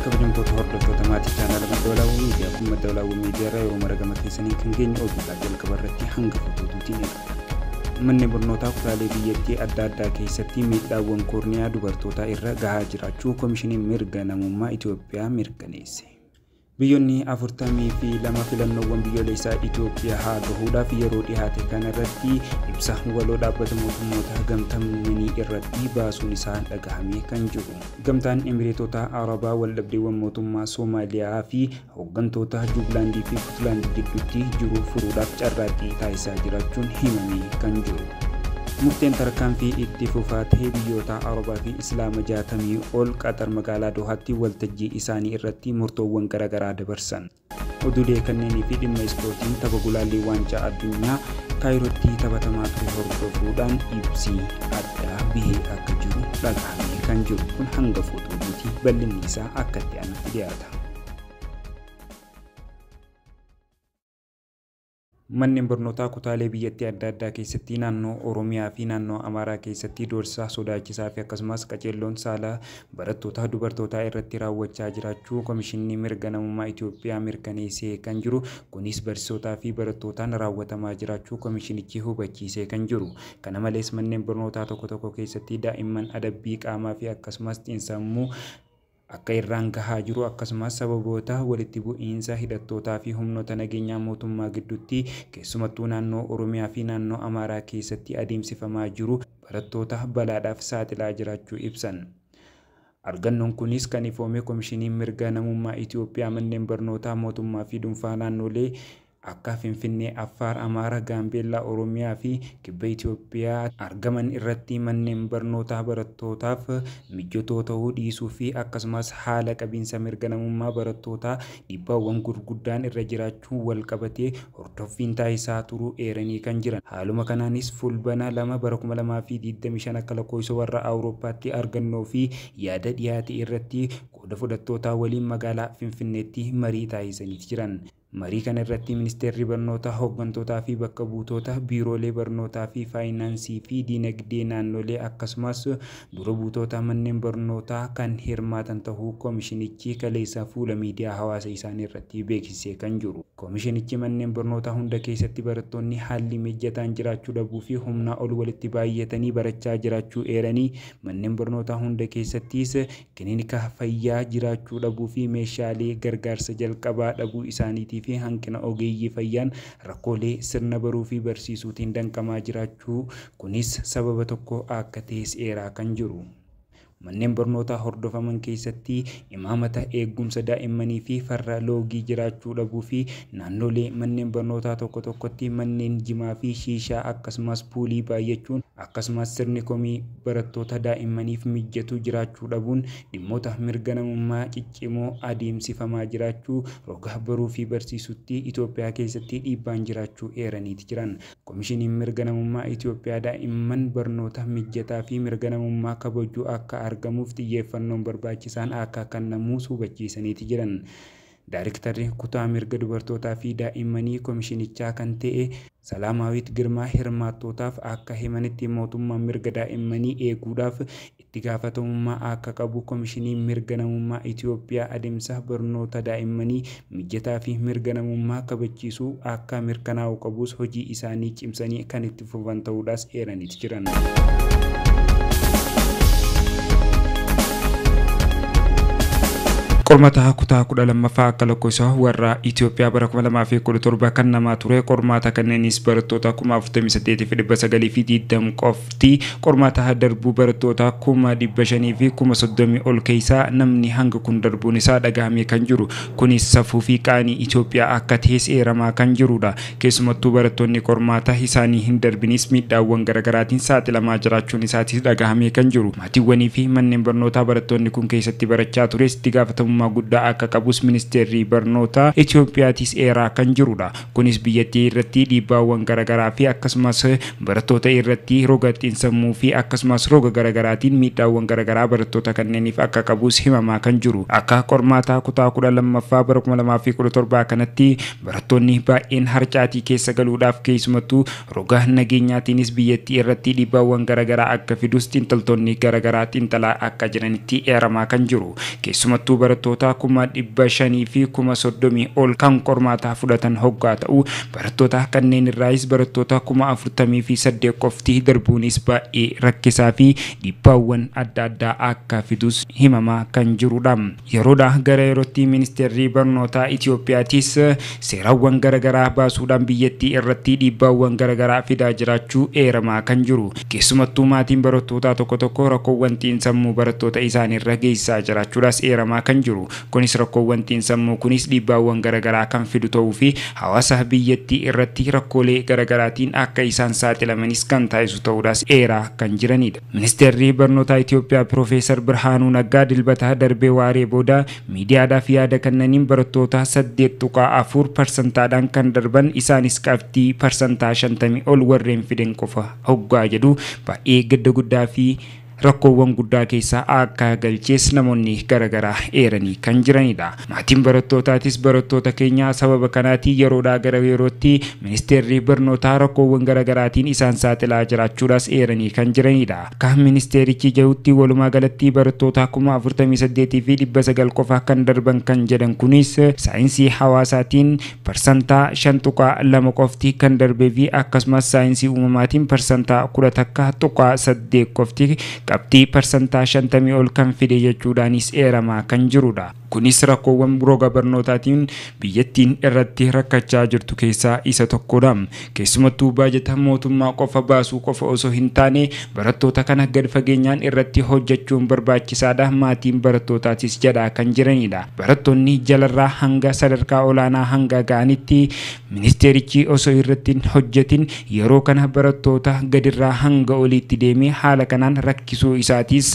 Kabajamtoota hordoftoota maatii chaanala Madda Walaabuu Miidiyaa kun Madda Walaabuu Miidiyaa irraa yeroo maragama keessanii kan geenye oduudhaa jalqaba irratti hanga fototuutiin eegala. Manni barnootaa kutaalee biyyattii adda addaa keessatti miidhaawwan koorniyaa dubartootaa irra gahaa jiraachuu Koomishiniin Mirga Namummaa Itoophiyaa mirkaneesse. Biyyoonni 42 filannoowwan biyyoolessaa Itoophiyaa haa gahuudhaaf yeroo dhiyaate kanarratti ibsa waloo dhaabbata mootummoota gamtamanii irratti baasuun isaa dhagahamee kan jiru. Gamtaan Emireetota Arabaa waldhabdeewwan mootummaa Soomaaliyaa fi hooggantoota Jubilaandii fi Puntlaandii gidduutti jiru furuudhaaf carraaqqii taasisaa jiraachuun himamee kan jiru. Murteen tarkaanfii itti fufaa ta'ee biyyoota Arabaa fi Islaama 60 ol Qatar magaalaa Dohaatti waltajjii isaanii irratti murtoowwan garaagaraa dabarsan. Oduulee kanneenii fi dhimma ispoortiin tapha gulaallee waancaa addunyaa Kaayirootti taphatamaa ture hordofuudhaan ibsi addaa bahee akka jiru dhagahamee kan jiru kun hanga footooniiti bal'inni isaa akka itti aanutti dhiyaata. Manneen barnootaa kutaalee biyyattii adda addaa keessatti naannoo Oromiyaa fi naannoo Amaaraa keessatti doorsisaa sodaachisaa fi akkasumas qaceelloon saala barattoota dubartootaa irratti raawwachaa jiraachuu Komishinni Mirga Namummaa Itoophiyaa mirkaneessee kan jiru. Kunis barsiisotaa fi barattootaan raawwatamaa jiraachuu komishinichi hubachiisee kan jiru. Kana malees manneen barnootaa tokko tokko keessatti daa'imman adabbii qaamaa fi akkasumas xiinsammuu akka irraan gahaa jiru akkasumas sababoota walitti bu'iinsa hidhattootaa fi humnoota nageenyaa mootummaa gidduutti keessumattuu naannoo Oromiyaa fi naannoo Amaaraa keessatti adeemsifamaa jiru barattoota balaadhaaf saaxilaa jiraachuu ibsan. Argannoon kunis kan ifoome Komishiniin Mirga Namummaa Itoophiyaa manneen barnootaa mootummaa fi dhuunfaa naannolee akka Finfinnee, Affaar, Amaara, Gaambeellaa, Oromiyaa fi Kibba Itoophiyaa argaman irratti manneen barnootaa barattootaaf mijatoo ta'uu dhiisuu fi akkasumas haala qabiinsa mirga namummaa barattootaa dhiibbaawwan gurguddaan irra jiraachuu wal qabatee hordoffiin taasisaa turuu eeranii kan jiran. Haaluma kanaanis fulbana 2 bara 2025 akka lakkoofsa warra Awurooppaatti argannoo fi yaada dhiyaate irratti qooda fudhattootaa waliin magaalaa Finfinneetti marii taasisanii jiran. Marii kana irratti ministeerri barnootaa hooggantootaa fi bakka buutota biiroolee barnootaa fi faayinaansii fi diinagdee naannolee akkasumas dura buutota manneen barnootaa kan hirmaatan ta'uu koomishinichi kaleessa fuula miidiyaa hawaasa isaanii irratti beeksisee kan jiru. Koomishinichi manneen barnootaa hunda keessatti barattoonni haalli mijataan jiraachuu dhabuu fi humnaa ol walitti baay'atanii barachaa jiraachuu eeranii manneen barnootaa hunda keessattis kilinika fayyaa jiraachuu dhabuu fi meeshaalee gargaarsa jalqabaa dhabuu isaaniitiif fi hanqina ogeeyyii fayyaan rakkoolee sirna baruu fi barsiisuutiin danqamaa jiraachuu kunis sababa tokko akka ta'es eeraa kan jiru. Manneen barnootaa hordofaman keessatti imaamata eegumsa daa'immanii fi farra loogii jiraachuu dhabuu fi naannolee manneen barnootaa tokko tokkotti manneen jimaa fi shiishaa akkasumas puulii baay'achuun akkasumas sirni komii barattoota daa'immaniif mijatu jiraachuu dhabuun dhimmoota mirga namummaa ciccimoo adeemsifamaa jiraachuu roga baruu fi barsiisutti Itoophiyaa keessatti dhiibbaan jiraachuu eeraniiti jiran. Komishiniin mirga namummaa Itoophiyaa daa'imman barnoota mijataa fi mirga namummaa kabajuu akka argamuuf xiyyeeffannoon barbaachisaan akka kennamuus hubachiisaniiti jiran. Daayrektarri kutaa mirga dubartootaa fi daa'immanii komishinichaa kan ta'e Salaamaawit Girmaa hirmaattootaaf akka himanitti mootummaan mirga daa'immanii eeguudhaaf itti gaafatamummaa akka qabu komishiniin mirga namummaa Itoophiyaa adeemsa barnoota daa'immanii mijataa fi mirga namummaa kabachiisuu akka mirkanaa'u qabus hojii isaanii cimsanii kan itti fufan ta'uudhaas eeraniiti jiran. Qormaata kutaa 12ffaa akka lakkoofsa warra Itoophiyaa bara 2017 kan namaa ture qormaata kanneenis barattoota 48,920 qofti qormaata darbuu barattoota 530,030 ol keessaa namni hanga kun darbuun isaa dhagahamee kan jiru. Kunis safuu fi qaanii Itoophiyaa akka ta'es eeramaa kan jirudha. Keessumattuu barattoonni qormaata isaanii hin darbinis miidhaawwan garaagaraatiin saaxilamaa jiraachuun isaatis dhagahamee kan jiru. Maatiiwwanii fi manneen barnootaa barattoonni kun keessatti barachaa tures itti gaafatamummaa guddaa akka qabus ministeerri barnootaa Itoophiyaatis eeraa kan jirudha. Kunis biyyattii irratti dhiibbaawwan garaagaraa fi akkasumas barattoota irratti roga xiinsammuu fi akkasumas roga garaagaraatiin miidhaawwan garaagaraa barattoota kanneeniif akka qabus himamaa kan jiru. Akka qormaataa kutaa 12ffaa bara 2017 kanatti barattoonni baay'een harcaatii keessa galuudhaaf keessumattuu roga nageenyaatiinis biyyattii irratti dhiibbaawwan garaagaraa akka fidus xiinxaltoonni garaagaraa xiinxalaa akka jiranitti eeramaa kan jiru. Keessumattuu barattoota barattoota 530,000 ol kan qormaata fudhatan hoggaa ta'u, barattoota kanneen irraayis barattoota 48,000 qofti darbuunis baay'ee rakkisaa fi dhiibbaawwan adda addaa akka fidus himamaa kan jirudha. Yeroodhaa gara yerootti ministeerri barnootaa Itiyoophiyaatis seerawwan garaagaraa baasuudhaan biyyattii irratti dhiibbaawwan garaagaraa fidaa jiraachuu eeramaa kan jiru. Keessumattuu maatiin barattootaa tokko tokko rakkoowwan xiinsammuu barattoota isaaniirra geessisaa jiraachuudhaas eeramaa kan jiru. Kunis rakkoowwan xiinsammuu kunis dhiibbaawwan garaagaraa kan fidu ta'uu fi hawaasa biyyattii irratti rakkoolee garaagaraatiin akka isaan saaxilamanis kan taasisu ta'uudhaas eeraa kan jiranidha. Ministeerri barnootaa Itiyoophiyaa Piroofeesar Birhaanuu Naggaa Dilbata darbee waaree booda miidiyaadhaaf yaada kennaniin barattoota 8.4 parsantaadhaan kan darban, isaanis qabxii parsantaa 50 ol warreen fidan qofa hoggaa jedhu, baay'ee gadda guddaa fi rakkoowwan guddaa keessaa akka galchees namoonni garaagaraa eeranii kan jiranidha. Maatiin barattootaatis barattoota keenya sababa kanaatiin yeroodhaa gara yerootti ministeerri barnootaa rakkoowwan garaagaraatiin isaan saaxilaa jiraachuudhaas eeranii kan jiranidha. Akka ministeerichi jedhutti walumaa galatti barattoota 48,900 qofa kan darban kan jedhan kunis saayinsii hawaasaatiin parsantaa 5.2 qofti kan darbee fi akkasumas saayinsii uumamaatiin parsantaa 11.8 qofti qabxii parsantaa 50 ol kan fide jechuudhaanis eeramaa kan jirudha. Kunis rakkoowwan roga barnootaatiin biyyattiin irratti rakkachaa jirtu keessaa isa tokkodha. Keessumattuu baajata mootummaa qofa baasuu qofa osoo hin taane barattoota kana gad fageenyaan irratti hojjechuun barbaachisaadha. Maatiin barattootaatis jedhaa kan jiranidha. Barattoonni jalarraa hanga sadarkaa olaanaa hanga ga'anitti ministeerichi osoo irratti hin hojjetin yeroo kana barattoota gadirraa hanga oliitti deemee haala kanaan rakkisuu isaatis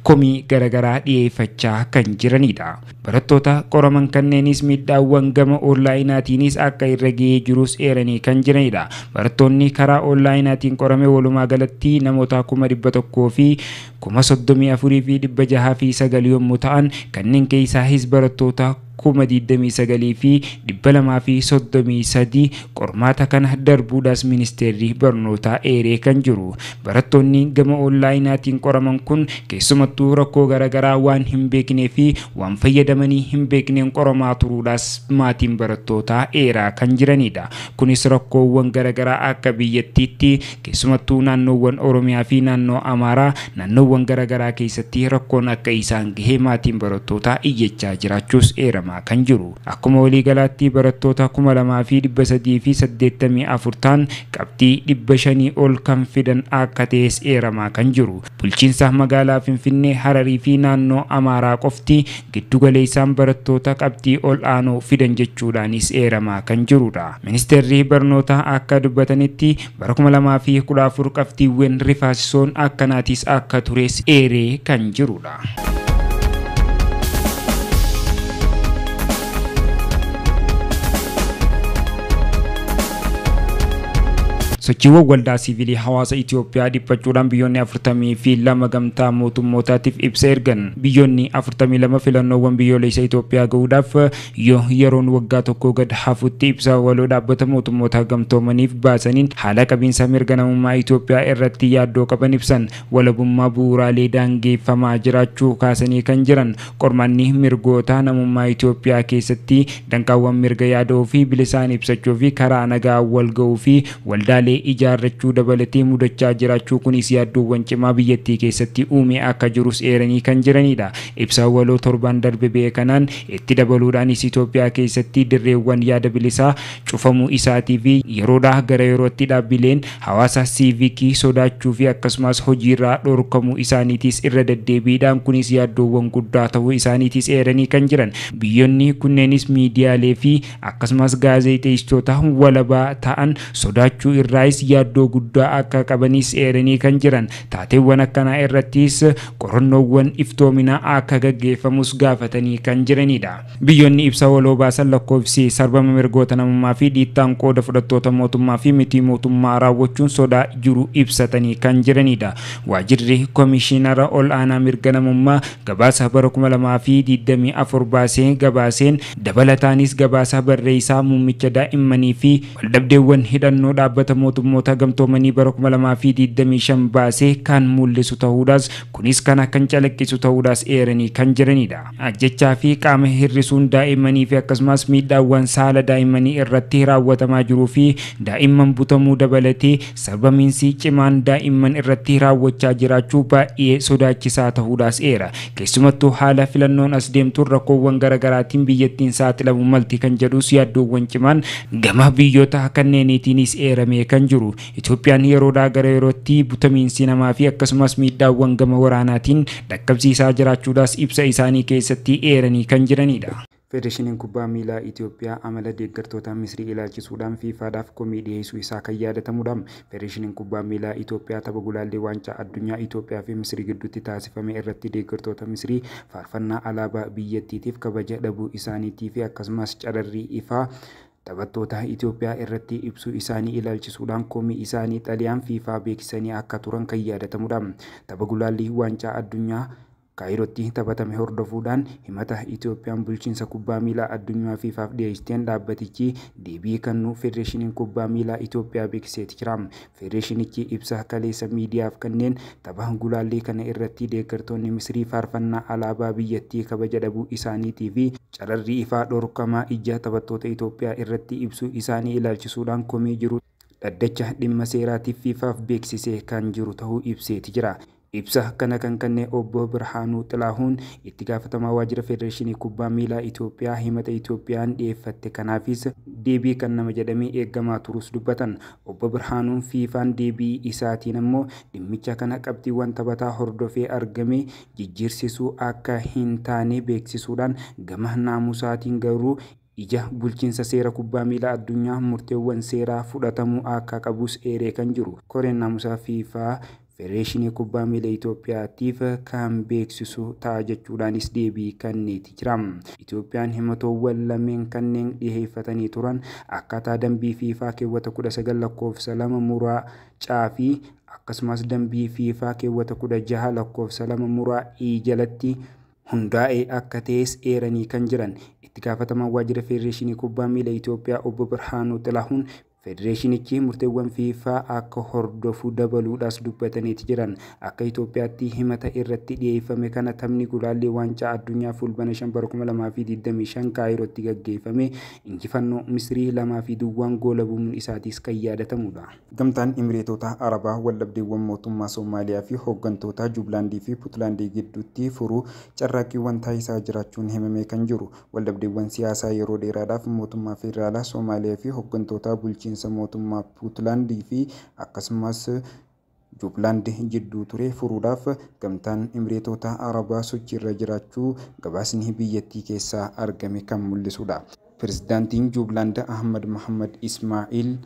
komii garaagaraa dhiyeeffachaa kan jiranidha. Barattoota qoraman kanneenis miidhaawwan gama onlaayinaatiinis akka irra ga'ee jirus eeranii kan jiranidha. Barattoonni karaa onlaayinaatiin qorame walumaa galatti namoota 134,609 yommuu ta'an, kanneen keessaayis barattoota 29,233 qormaata kana darbuudhaas ministeerri barnootaa eeree kan jiru. Barattoonni gama onlaayinaatiin qoraman kun keessumattuu rakkoo garaagaraa waan hin beeknee fi waan fayyadamanii hin beekneen qoramaa turuudhaas maatiin barattootaa eeraa kan jiranidha. Kunis rakkoowwan garaagaraa akka biyyattiitti keessumattuu naannoowwan Oromiyaa fi naannoo Amaaraa naannoowwan garaagaraa keessatti rakkoon akka isaan gahee maatiin barattootaa iyyachaa jiraachuus eeramaa kan jiru. Akkuma waliigalaatti barattoota 2384 ta'an qabxii 500 ol kan fidan akka ta'es eeramaa kan jiru. Bulchiinsa magaalaa Finfinnee, Hararii fi naannoo Amaaraa qofti giddu galeessaan barattoota qabxii ol aanoo fidan jechuudhaanis eeramaa kan jirudha. Ministeerri barnootaa akka dubbatanitti bara 2014 qabxiiwwan rifaasisoon akkanaatis akka tures eeree kan jirudha. Sochiiwwan waldaa siivilii hawaasa Itiyoophiyaa dhiphachuudhaan biyyoonni 42 gamtaa mootummootaatiif ibsa ergan. Biyyoonni 42 filannoowwan biyyoolessa Itiyoophiyaa gahuudhaaf yoo yeroon waggaa tokko gad hafutti ibsa waloo dhaabbata mootummoota gamtoomaniif baasaniin haala qabiinsa mirga namummaa Itiyoophiyaa irratti yaaddoo qaban ibsan. Walabummaa bu'uuraalee daangeffamaa jiraachuu kaasanii kan jiran qormaanni mirgoota namummaa Itiyoophiyaa keessatti danqaawwan mirga yaadoo fi bilisaan ibsachuu fi karaa nagaa wal ga'uu fi waldaalee ijaarrachuu dabalatee mudachaa jiraachuu kunis yaaddoowwan cimaa biyyattii keessatti uume akka jirus eeranii kan jiranidha. Ibsa waloo torban darbe ba'e kanaan itti dabaluudhaanis Itoophiyaa keessatti dirreewwan yaada bilisaa cufamuu isaatii fi yeroodhaa gara yerootti dhaabbileen hawaasa siivikii sodaachuu fi akkasumas hojiirraa dhorkamuu isaaniitis irra deddeebiidhaan kunis yaaddoowwan guddaa ta'uu isaaniitis eeranii kan jiran. Biyyoonni kunneenis miidiyaalee fi akkasumas gaazexeessitoota walabaa ta'an sodaachuu irraayis yaaddoo guddaa akka qabanis eeranii kan jiran. Taateewwan akkanaa irrattis qorannoowwan iftoominaa akka gaggeeffamus gaafatanii kan jiranidha. Biyyoonni ibsa waloo baasan lakkoofsi sarbama mirgoota namummaa fi dhiittaan qooda fudhattoota mootummaa fi miti mootummaa raawwachuun sodaa jiru ibsatanii kan jiranidha. Waajjirri Komishinara ol aanaa mirga namummaa gabaasa bara 2024 baasee gabaaseen dabalataanis gabaasa barreessaa muummicha daa'immanii fi waldhabdeewwan hidhannoo dhaabbata mootummaa Mootummoota Gamtoomanii bara 2025 baasee kan mul'isu ta'uudhaas, kunis kana kan calaqqisu ta'uudhaas eeranii kan jiranidha. Ajjechaa fi qaama hir'isuun daa'immanii fi akkasumas miidhaawwan saala daa'immanii irratti raawwatamaa jiruu fi daa'imman butamuu dabalatee sarbamiinsi cimaan daa'imman irratti raawwachaa jiraachuu baay'ee sodaachisaa ta'uudhaas eera. Keessumattuu haala filannoon as deemtuun rakkoowwan garaagaraatiin biyyattiin saaxilamuu malti kan jedhus yaaddoowwan cimaan gama biyyoota kanneeniitiinis eeramee kan jiru. Itoophiyaan yeroodhaa gara yerootti butamiinsi namaa fi akkasumas miidhaawwan gama waraanaatiin dhaqqabsiisaa jiraachuudhaas ibsa isaanii keessatti eeranii kan jiranidha. Federeeshiniin Kubbaa Miilaa Itoophiyaa amala deeggartoota Misrii ilaalchisuudhaan FIFAdhaaf komii dhiyeessuu isaa kan yaadatamudha. Federeeshiniin Kubbaa Miilaa Itoophiyaa tapha gulaallee waancaa addunyaa Itoophiyaa fi Misrii gidduutti taasifame irratti deeggartoota Misrii faarfannaa alaabaa biyyattiitiif kabaja dhabuu isaaniitii fi akkasumas cararrii ifaa taphattoota Itoophiyaa irratti ibsuu isaanii ilaalchisuudhaan komii isaanii xaliyaan FIFA beeksisanii akka turan kan yaadatamudha. Tapha gulaallii waancaa addunyaa Kaayirootti taphatame hordofuudhaan himata Itoophiyaan bulchiinsa kubbaa miilaa addunyaa FIFAaf dhiyeessiteen dhaabbatichi deebii kennuu Federeeshiniin Kubbaa Miilaa Itoophiyaa beeksiseeti jira. Federeeshinichi ibsa kaleessa miidiyaaf kanneen tapha gulaallii kana irratti deeggartoonni Misrii faarfannaa alaabaa biyyattii kabaja dhabuu isaaniitii fi cararrii ifaa dhorkamaa ija taphattoota Itoophiyaa irratti ibsuu isaanii ilaalchisuudhaan komii jiru dhaddacha dhimma seeraatiif FIFAaf beeksisee kan jiru ta'uu ibseeti jira. Ibsa kana kan kenne obbo Birhaanuu Xilaahuun, itti gaafatamaa waajjira Federeeshinii Kubbaa Miilaa Itoophiyaa, himata Itoophiyaan dhiyeeffatte kanaafis deebii kan nama jedhamee eegamaa turus dubbatan. Obbo Birhaanuun FIFAn deebii isaatiin ammoo dhimmicha kana qabxiiwwan taphataa hordofee argame jijjiirsisuu akka hin taane beeksisuudhaan, gama naamusaatiin garuu ija bulchiinsa seera kubbaa miilaa addunyaa murteewwan seeraa fudhatamuu akka qabus eeree kan jiru. Koreen naamusaa FIFA Federeeshinii Kubbaa Miilaa Itoophiyaatiif kan beeksisu ta'a jechuudhaanis deebii kenneeti jira. Itoophiyaan himatoowwan lameen kanneen dhiyeeffatanii turan akkaataa dambii FIFA keewwata 19 lakkoofsa 2 muraa C fi akkasumas dambii FIFA keewwata 16 lakkoofsa 2 muraa E jalatti hundaa'ee akka ta'es eeranii kan jiran. Itti gaafatamaan waajjira Federeeshinii Kubbaa Miilaa Itoophiyaa obbo Birhaanuu Xilaahuun Federeeshinichi murteewwan FIFA akka hordofu dabaluudhaas dubbataniiti jiran. Akka Itoophiyaatti himata irratti dhiyeeffame kana taphni gulaallee waancaa addunyaa Fulbaana 5 bara 2025 Kaayirootti gaggeeffame injifannoo Misrii 2-0 goolabuun isaatiis kan yaadatamudha. Gamtaan Imireetota Arabaa waldhabdeewwan mootummaa Soomaaliyaa fi hooggantoota Jubilaandii fi Puutlaandii gidduutti furuu carraaqqiiwwan taasisaa jiraachuun himamee kan jiru. Waldhabdeewwan siyaasaa yeroo dheeraadhaaf mootummaa federaalaa Soomaaliyaa fi hooggantoota bulchiinsa mootummaa Puutlaandii fi akkasumas Jubilaand jidduu ture furuudhaaf gamtaan Imireetota Arabaa sochiirra jiraachuu gabaasni biyyattii keessaa argame kan mul'isudha. Pirezidaantiin Jubilaand Ahmad Mahammad Ismaa'il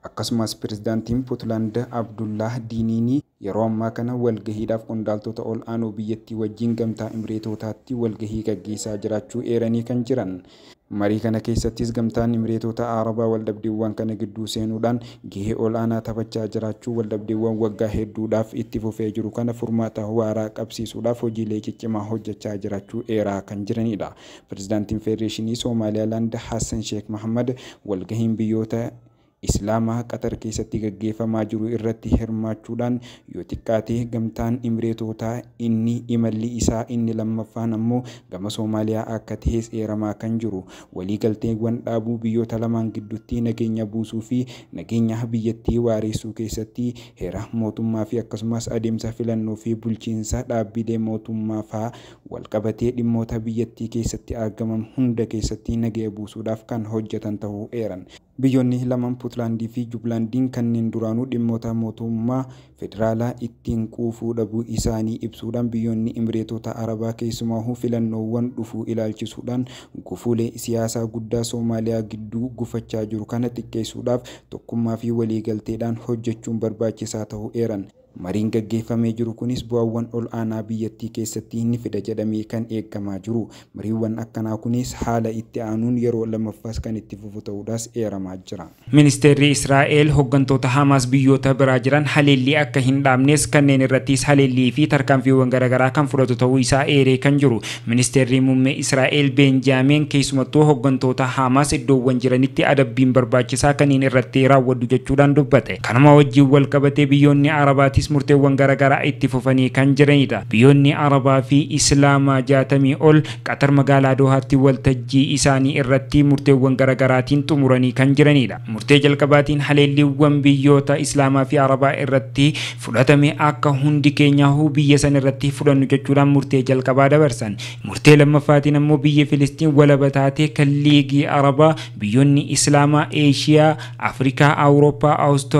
akkasumas pirezidaantiin Puutlaand Abdullah Diiniinii yeroo ammaa kana walgahiidhaaf qondaaltota ol aanoo biyyattii wajjin gamtaa Imireetotaatti walgahii gaggeessaa jiraachuu eeranii kan jiran. Marii kana keessattis gamtaan Imireetota Arabaa waldhabdeewwan kana gidduu seenuudhaan gahee ol aanaa taphachaa jiraachuu, waldhabdeewwan waggaa hedduudhaaf itti fufee jiru kana furmaata waaraa qabsiisuudhaaf hojiilee ciccimaa hojjechaa jiraachuu eeraa kan jiranidha. Pirezidaantiin Federeeshinii Somaaliyaalaand Hassan Sheekh Mahammad walgahiin biyyoota Islaamaa Qatar keessatti gaggeeffamaa jiru irratti hirmaachuudhaan yoo xiqqaate gamtaan Imireetotaa inni imalli isaa inni lammaffaan ammoo gama Soomaaliyaa akka ta'es eeramaa kan jiru. Waliigalteewwan dhaabuu biyyoota lamaan gidduutti nageenya buusuu fi nageenya biyyattii waareessuu keessatti heera mootummaa fi akkasumas adeemsa filannoo fi bulchiinsa dhaabbilee mootummaa fa'aa walqabatee dhimmoota biyyattii keessatti argaman hunda keessatti nageenya buusuudhaaf kan hojjetan ta'uu eeran. Biyyoonni lamaan Puutlaandii fi Jubilaandiin kanneen duraanuu dhimmoota mootummaa federaalaa ittiin quufuu dhabuu isaanii ibsuudhaan, biyyoonni Imireetota Arabaa keessumaa filannoowwan dhufuu ilaalchisuudhaan gufuulee siyaasaa guddaa Soomaaliyaa gidduu gufachaa jiru kana xiqqeessuudhaaf tokkummaa fi waliigalteedhaan hojjechuun barbaachisaa ta'uu eeran. Mariin gaggeeffamee jiru kunis bu'aawwan ol aanaa biyyattii keessatti ni fida jedhamee kan eegamaa jiru. Mariiwwan akkanaa kunis haala itti aanuun yeroo lammaffaas kan itti fufu ta'uudhaas eeramaa jira. Ministeerri Israa'el hooggantoota Hamaas biyyoota biraa jiran haleellii akka hin dhaabnes kanneen irrattis haleellii fi tarkaanfiiwwan garaagaraa kan fudhatu ta'uu isaa eeree kan jiru. Ministeerri muummee Israa'el Beenjaameen keessumattuu hooggantoota Hamaas iddoowwan jiranitti adabbiin barbaachisaa kanneen irratti raawwadhu jechuudhaan dubbate. Kanuma wajjin wal qabatee biyyoonni Arabaatis murteewwan garaagaraa itti fufanii kan jiranidha. Biyyoonni Arabaa fi Islaamaa 60 ol Qatar magaalaa Dohaatti waltajjii isaanii irratti murteewwan garaagaraatiin xumuranii kan jiranidha. Murtee jalqabaatiin haleelliiwwan biyyoota Islaamaa fi Arabaa irratti fudhatame akka hundi keenyaahuu biyya san irratti fudhannu jechuudhaan murtee jalqabaa dabarsan. Murtee lammaffaatiin ammoo biyya Filistiin walaba taatee kan liigii Arabaa biyyoonni Islaamaa Eeshiyaa, Afrikaa, Awurooppaa,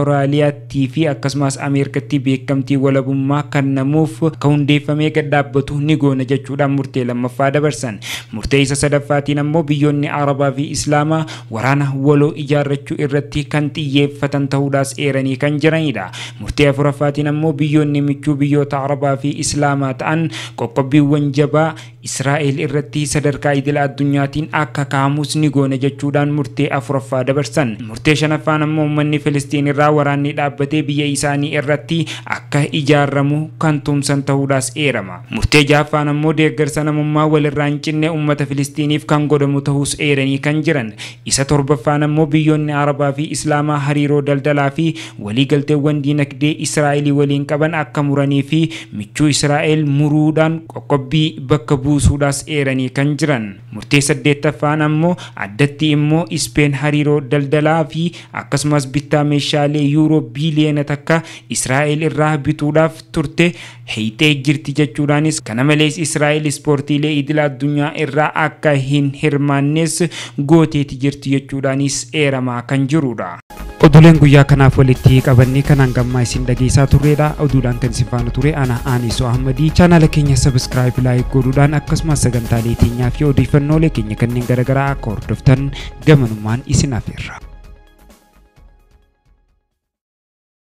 Awustiraaliyaattii fi akkasumas Ameerikatti beekamtii walabummaa kennamuuf kan hundeeffamee gad dhaabbatu ni goona jechuudhaan murtee lammaffaa dabarsan. Murtee isa sadaffaatiin ammoo biyyoonni Arabaa fi Islaamaa waraana waloo ijaarrachuu irratti kan xiyyeeffatan ta'uudhaas eeranii kan jiranidha. Murtee afuraffaatiin ammoo biyyoonni michuu biyyoota Arabaa fi Islaamaa ta'an qoqqobbiiwwan jabaa Israa'el irratti sadarkaa idila addunyaatiin akka kaamus ni goona jechuudhaan murtee afuraffaa dabarsan. Murtee shanaffaan ammoo uummanni Filistiin irraa waraanni dhaabbatee biyya isaanii irratti akka ijaaramu kan tumsan ta'uudhaas eerama. Murtee ja'affaan ammoo deeggarsa namummaa walirraa hin cinne uummata Filistiiniif kan godhamu ta'us eeranii kan jiran. Isa torbaffaan ammoo biyyoonni Arabaa fi Islaamaa hariiroo daldalaa fi waliigalteewwan diinagdee Israa'elii waliin qaban akka muranii fi michuu Israa'el muruudhaan qoqqobbii bakka buusuudhaas eeranii kan jiran. Murtee saddeettaffaan ammoo addatti immoo Ispeen hariiroo daldalaa fi akkasumas bittaa meeshaalee yuuroo biiliyoona 1 Israa'el irraa bituudhaaf turte heeyxee jirti jechuudhaanis kana malees Israa'el ispoortiilee idila addunyaa irraa akka hin hirmaannes gooteeti jirti jechuudhaanis eeramaa kan jirudha. Oduuleen guyyaa kanaaf walitti qabannee kanaan gammaa isin dhageessaa turredha. Oduudhaan kan isin faana ture ana Anisoo Ahmadii. Chaanaala keenya subscribe, like godhuudhaan akkasumas sagantaalee keenyaa fi odeeffannoolee keenya kanneen garaagaraa akka hordoftan gamanummaan isin affeerra.